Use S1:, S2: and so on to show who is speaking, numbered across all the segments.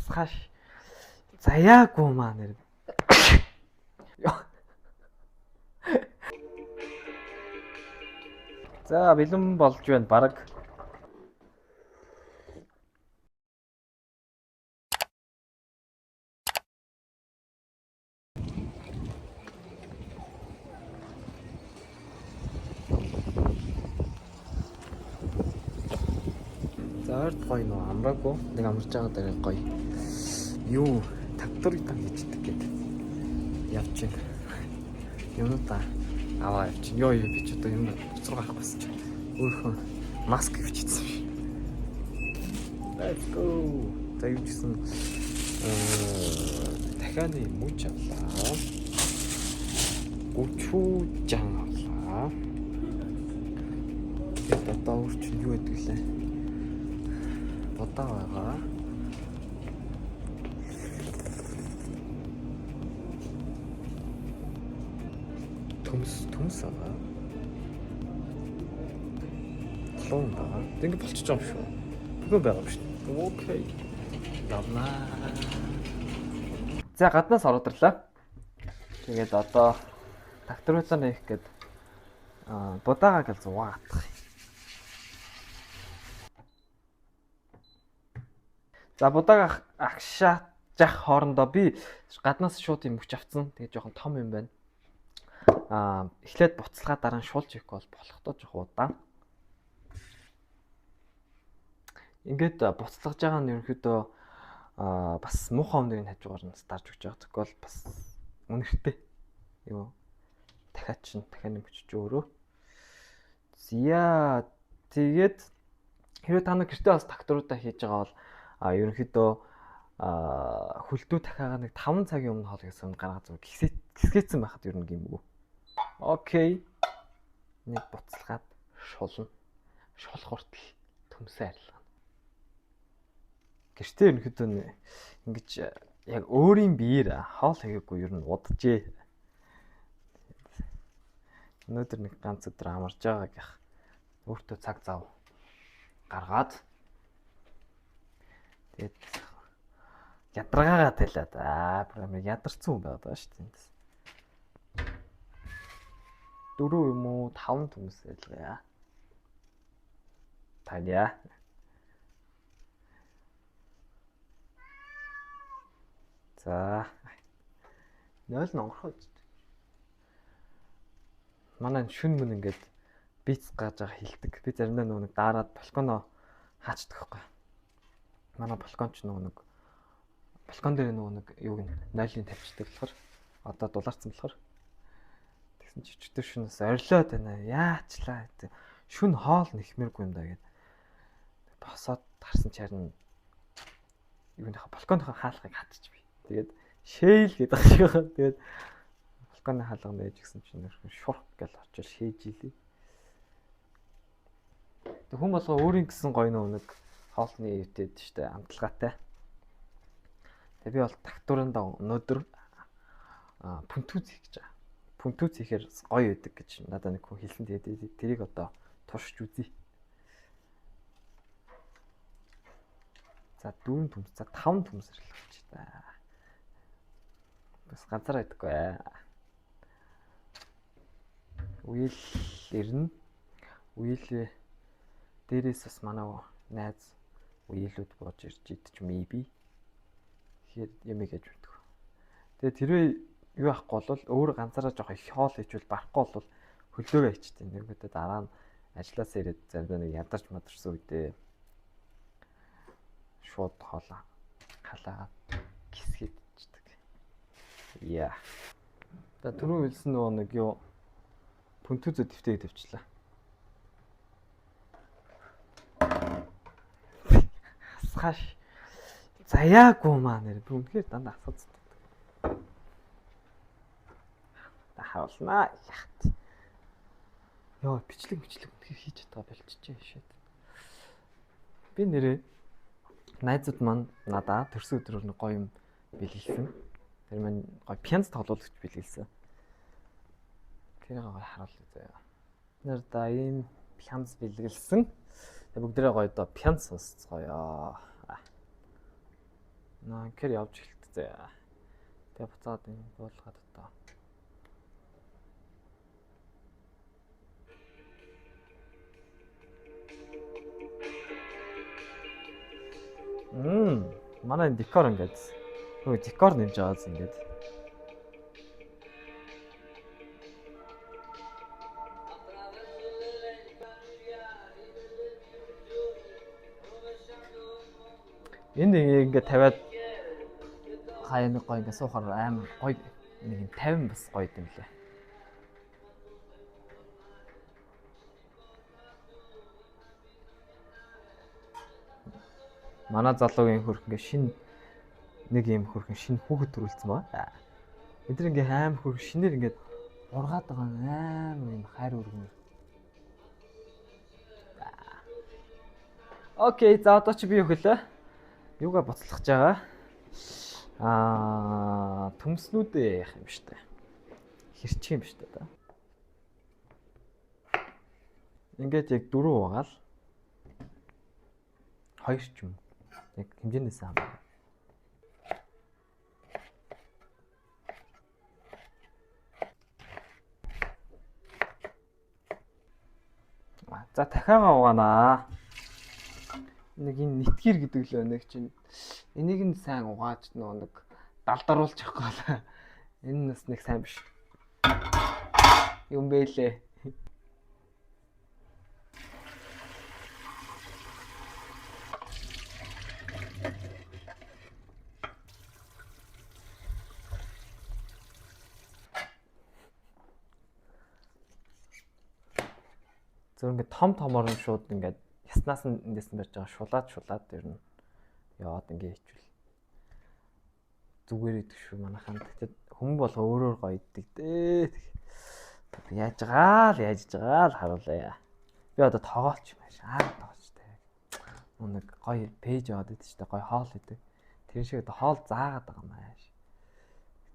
S1: Хасхаш. Заяагүй маа нэр. За бэлэн болж байна баг. За ойрт гоё нөө амраагүй. Нэг амарч байгаа дээр гоё. Юу тавтурыг тан хийждэг гэдэг. Явж байна. Юмнуудаа аваа явж байна. Йоо ёо би ч одоо юм уц руу гарах гэсэн чинь өөрхөн маск өвчсөн биш. Let's go. За юу ч гэсэн дахианы мөч авлаа. Гүчүүжан авлаа. Тэгээд одоо өөр чинь юу гэдэг лээ? Будаа байгаа. Төмс төмс байгаа. Клоун байгаа. Тэг ингэ болчихж байгаа юм шүү. Бүгэн байгаа юм шүү. Окей. Явнаа. За гаднаас ороод ирлээ. Тэгээд одоо тракторуулаа нээх гээд будаага гэл зугаатах. За будаага агшаажах хоорондоо би гаднаас шууд юм хүч авцсан. Тэгээд жоохон том юм байна. Эхлээд буцалгаа дараа нь шуулж ирэхгүй бол болохдоо жоохон удаан. Ингээд буцалгаж байгаа нь ерөнхийдөө бас муухай өмнөг нь хажуугаар нь дарж өгч байгаа. Тэгэхгүй бол бас үнэртэй. Юу дахиад чинь дахиад нэмэгч өөрөө. Зя тэгээд хэрвээ та нар гэртээ бас тракторуудаа хийж байгаа бол ерөнхийдөө хөлдөө дахиагаа нэг 5 цагийн өмнө хоол гэсэн гаргаа зүг гисгээцэн байхад ер нь гимгүү. Окей. Нэг буцалгаад шулна. Шулах хүртэл төмсөө арилгана. Гэртээ ерөнхийдөө ингэж яг өөрийн биеэр хоол хийгээгүй ер нь уджээ. Өнөөдөр нэг ганц өдөр амарж байгаагийнх өөртөө цаг зав гаргаад тэгээд ядаргаагаа талаад програмыг ядарсан хүн байгаа даа шүү дээ. 4 юм уу 5 төмс ялгая. Таня. За. 0 нь онгорхоо. Манай шүн мөн ингээд биц гаж байгаа хилдэг. Би заримдаа нөгөө нэг daarаад балконоо хаачдаг байхгүй. Манай балкон ч нөгөө нэг балкон дээр нөгөө нэг юуг нь нойлын тавьчихдаг болохоор одоо дулаарсан болохоор тэгсэн чи өчтөр шүнээс орилоод байна. Яачлаа гэдэг. Шүн хоол нэхмэргүй юм да гэд. Босоод харсан чи харин юуныхаа балконыхоо хаалгыг хатчих би. Тэгээд шэйл гэдэг шиг байгаа. Тэгээд балконы хаалга нээж гисэн чинь нэрхэн шурх гэл очиж шээж илээ. Тэг хүн болго өөрийн гэсэн гоё нэг хоолны юутэд штэ амталгаатай. Тэг би бол тракторында өнөөдөр пүнтүүц хийх гэж байгаа. Пүнтүүц хийхээр гоё байдаг гэж надад нэг хүн хэлсэн. Тэгээд тэрийг одоо туршиж үзье. За 4 төмс, за 5 төмс ирлээ та. Бас ганцаараа идэхгүй ээ. Үеэл ирнэ. Үеэл дээрээс бас манай найз үеэлүүд бууж ирж идэж maybe. Тэгэхээр юм хийж мэдгүй. Тэгээ тэрвээ юу ахгүй бол өөр ганцаараа жоох их хоол хийчихвэл барахгүй бол хөлөөгөө хийчихдээ. Нэгүүдээ дараа нь ажилласаа ирээд заримдаа нэг ядарч мадарсан үедээ шууд хоол халаагаад гисгээд ичдэг. Яа. За түрүү хэлсэн нөгөө нэг юу пүнтүүзө дэвтэйг тавьчлаа. Хасхаш. Заяагүй маа нэр. Би үнэхээр дандаа асууц. Та харуулнаа. Яхт. Йоо, бичлэг үнэхээр хийж чадгаа болчихжээ шээд. Би нэрээ найзууд маань надаа төрсөн өдрөөр нэг гоё юм бэлгэлсэн. Тэр маань гоё пианист тоглуулагч бэлгэлсэн. Тэрийг гоё харуулъя заяа. Нэр да ийм пианист бэлгэлсэн. Тэгээ бүгдээрээ гоё доо пианист сонсцгоё. Наа ингээр явж эхэлт заяа. Тэгээ буцаад энэ буулгаад одоо. Манай декор ингээд. Хөө декор нэмж байгаа зү ингээд. Энд ингээд тавиад хаяа нэг гоё ингээд суухаар амар гоё нэг юм 50 бас гоё юм лээ. Манай залуугийн хөрх ингээд шин нэг юм хөрхэн шинэ хүүхэд төрүүлсэн ба. Эдгээр ингээд аим хөрх шинээр ингээд ургаад байгаа амар юм хайр өргөн. Окей, за одоо чи би юу хэлээ? Юугаа буцлах гэж байгаа? Төмснүүдээ яах юм штэ. Хэрчих юм штэ да. Ингээд яг 4 угаал 2 ч юм. Яг хэмжээнээс хамаарна. За дахиагаа угаанаа. Нэг энэ нэтгэр гэдэг л нэг чинь энийг нь сайн угааж нөгөө нэг далдаруулж явахгүй бол энэ бас нэг сайн биш. Юм бэ лээ. Зөв ингээд том томор нь шууд ингээд яснаас нь эндээс нь барьж байгаа шулаад ер нь яваад ингээд хийчихвэл зүгээр идэх шүү манайхан. Тэгэхэд хүн болго өөрөөр гоё иддэг дээ. Яаж байгаа л яаж байгаа л харуулъя. Би одоо тогоолч юм ааш. Аа тогооч тэ. Нэг гоё пэйж яваад идэв ч тэ гоё хоол идэг. Тэр шиг одоо хоол заагаад байгаа юм ааш.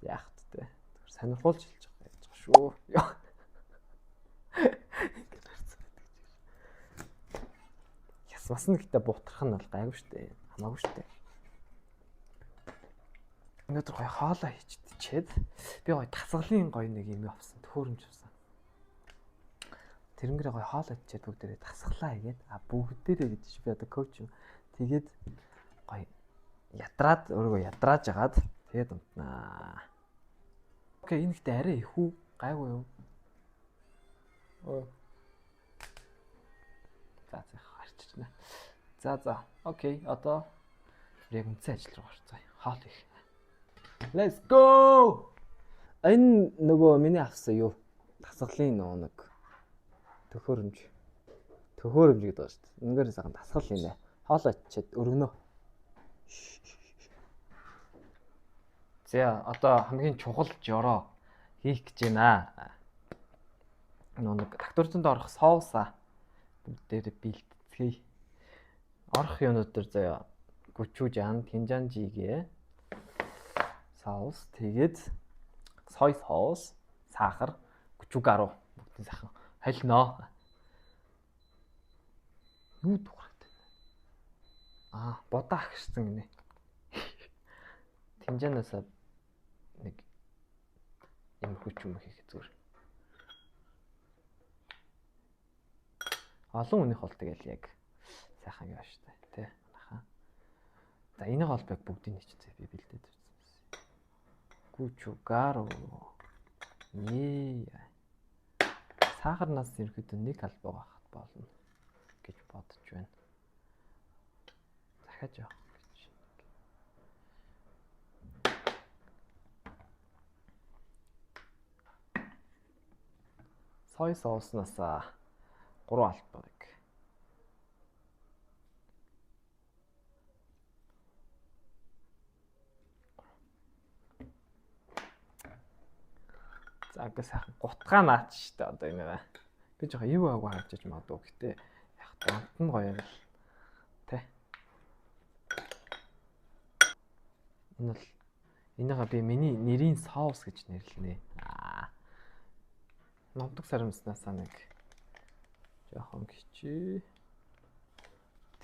S1: Яах вэ? Зүгээр сонирхуулж хэлж байгаа яаж байгаа шүү. Яс нь гэтээ бутрах нь бол гайгүй штэ. Хамаагүй штэ. Өнөөдөр гоё хоолоо хийчихэд би гоё тасгалын гоё нэг юм авсан. Төхөөрөмж авсан. Тэрнгэрээ гоё хоолоо хийчихэд бүгдээрээ тасгалаа хийгээд бүгдээрээ гэж би одоо коуч юм. Тэгээд гоё ядраад өөрийгөө ядрааж агаад тэгээд унтнаа. Окей, энэ гэтээ арай их үү? Гайгүй юу? Оо. За за харччихна. За. Окей, одоо яг үндсэн ажил руу орцгоё. Хоол их. Let's go. Энэ нөгөө миний авсан юу? Тасгалын нөгөө нэг төхөөрөмж. Төхөөрөмж гэдэг байгаа шүү дээ. Үнгээр сайхан тасгал хийнэ. Хоол очиад өргөнөө. За одоо хамгийн чухал жороо хийх гэж байна. Нөгөө нэг докторчонд орох соусаа бүгдээрээ бэлтцгээе. Орох юмнууд төр заяа гүчүүжан, тинжанжигээ соус, тэгээд сой соус, сахар, гүчүүгару бүгдийн сайхан холино. Юу дуурайт вэ? Будаа агшсан гинэ. Тинжанаасаа нэг юм хүч юм хийх зүгээр. Олон хүнийх бол тэгэл яг сайхан юм шүү дээ, тэ манайхаа. За энийг бол би бүгдийг хийчихсэн би бэлдээд ирсэн. Гүчүгару. Ээ. Сахарнаас ерөөдөө нэг албаа байхад болно гэж бодож байна. Захиаж явах гэж. Сой соуснаас 3 албааг. За ингээ сайхан гутгаа наач штэ одоо энэ. Би жоохон юу аагүй харагдаж магадгүй. Гэтэ яг донт нь гоё юм л тэ. Энэ бол энийгээ би миний нэрийн соус гэж нэрлэнэ. Номдог сарамснаасаа нэг жоохон гिचээ.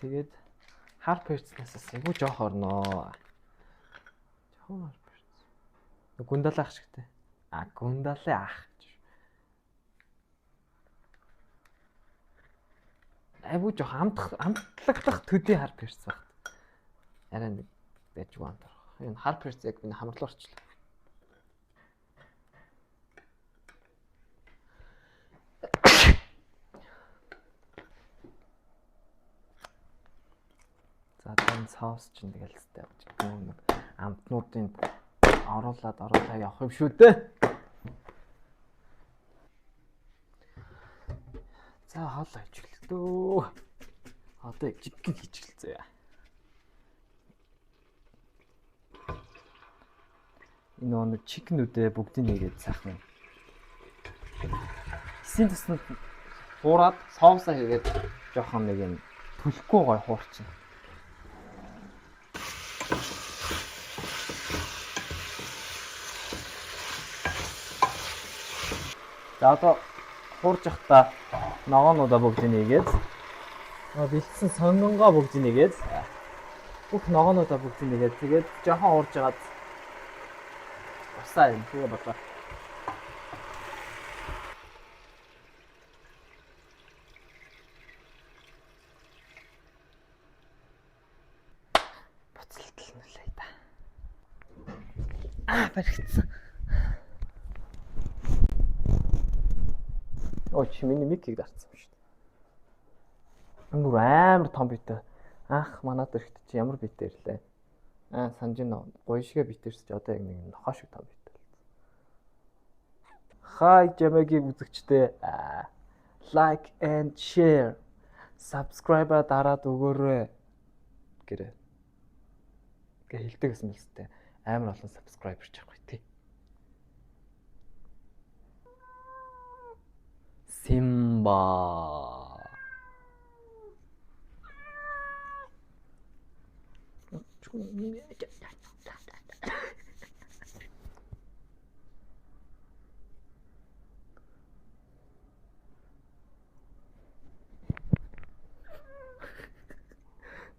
S1: Тэгээд хар перцнээс бас айгүй жоох орноо. Хүү хар перц. Гүндалаа ах шигтэй. А гүндалын ах гэж. Айгуу жоох амтлагдах төдий хар перц багт. Арай нэг байж гоо амт. Энэ хар перц яг миний хамарлуу орчлоо. За тань соус чинь тэгэл зүтэй явж нэг амтнуудын оруулаад явах юм шүү дээ. За хоол хийчихлээ. Одоо яг жиггэн хийчихлээ. Энэ нэг чикнүүдээ бүгдийг нэгээд сайхан. Эсийн төсөнд хуураад соусаа хийгээд жоохон нэг юм түлхгүй гой хуурчин. За одоо хуурж явахдаа ногоонуудаа бүгдийг нэгээд бэлдсэн сонгонгоо бүгдийг нэгээд бүх ногоонуудаа бүгдийг нэгээд тэгээд жоохон хуурж хагаад усаа юм тэгээ болоо. Буцалтал нүлээ да. Аа баригдсан. Ой чи миний микийг дарцсан юм шүү дээ. Энэ бүр амар том битэй. Анх манад ирэхэд чи ямар битэй ирлээ. Аа санаж байна. Гоё шигэ битэрс чи одоо яг нэг нохоо шиг том битэй болсон. Хай Жамагийн үзэгчдээ like and share, subscribe дараад өгөөрэй гэрээ. Гэ хэлдэг гэсэн л зү амар олон subscriber ч авахгүй тий. Симба.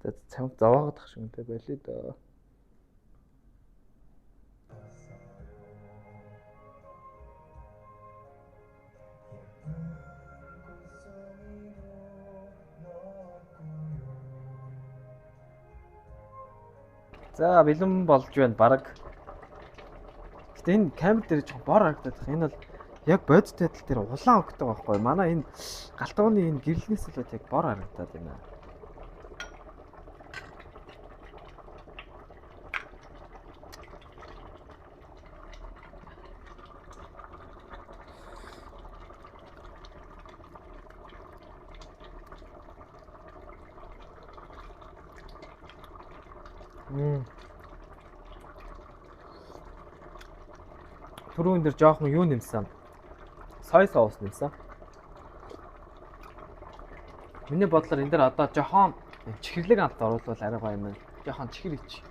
S1: За цамг зовоогод ах шиг үнтэй болио дөө. За бэлэн болж байна бараг. Гэтэ энэ камер дээр жоохон бор харагдаад байна. Энэ бол яг бодит байдал дээр улаан өнгөтэй байхгүй. Манай энэ галтгооны энэ гэрлэнээс болоод яг бор харагдаад байна. Түрүүн дээр жоохон юу нэмсэн? Сой соус нэмсэн. Миний бодлоор энэ дээр одоо жоохон чихэрлэг амт оруулбал арай гоё юм байна. Жоохон чихэр ич.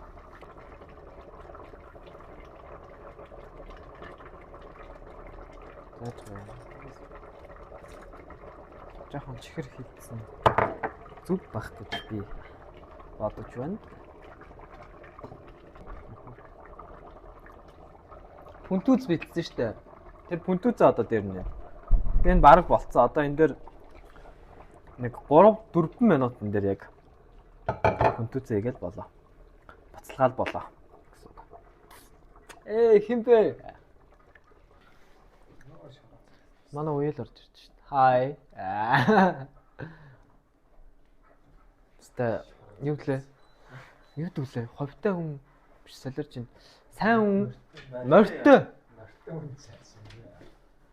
S1: Жоохон чихэр хийдсэн зүг бах гэж би бодож байна. Пүнтүүз бэлдсэн шүү дээ. Тэр пүнтүүзээ одоо дээр нэ. Тэгээ энэ бараг болцсон. Одоо энэ дээр нэг 3-4 минутын дээр яг пүнтүүзээ хийгээл болоо. Буцалгаал болоо гэсэн үг. Ээ хин бэ? Манай уял орж ирж шүү дээ. Хай. Тэстэ юу гэлээ? Юу дүүлээ? Ховтой хүн биш солиорч байна. Сайн хүн морьтой.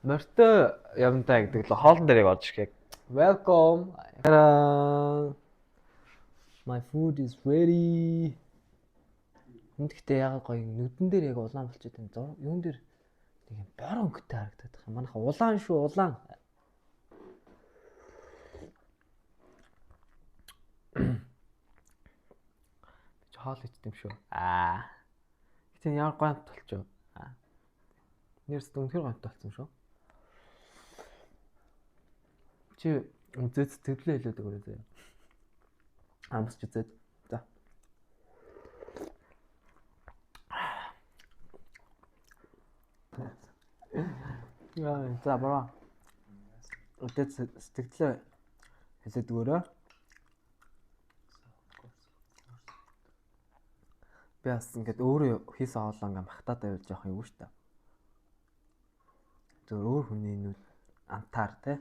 S1: Морьтой явнтай гэдэг л хоолн дээр яг орж ирэх яг. Welcome. My food is ready. Энд гэхдээ ягаад гоё нүдэн дээр яг улаан болчиход байна. Юун дээр нэг юм бор өнгөтэй харагдаад байна. Манайха улаан шүү, улаан. Би ч хоол иддэм шүү. Аа. Гэтэ ямар гоё амт болчихов. Аа. Нэрс үнэхээр гоё амт болсон шүү. Чи үзээд сэтгэлээ хэлээд өгөөрэй заяа. Амсч үзээд. За. Яа, за бра. Өдөө сэтгэлээ хэлээд өгөөрэй. Би бас ингээд өөрөө хийсэн хоолоо ингээд махтаад байвал жоох юм шүү дээ. Зөв өөр хүний нүд амтаар те.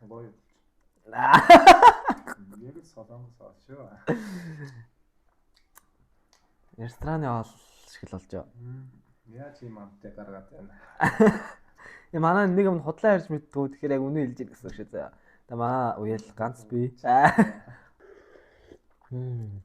S2: Гоё. Яг л солонгос хоол шүү.
S1: Рестораны хоол шиг л болж байгаа.
S2: Яаж ийм амттай гаргаад байна?
S1: Э манай нэг юм худлаа ярьж мэддэггүй тэгэхээр яг үнэ хэлж гэсэн үг шүү заяа. Тэгээ манай уял ганц би. Хм.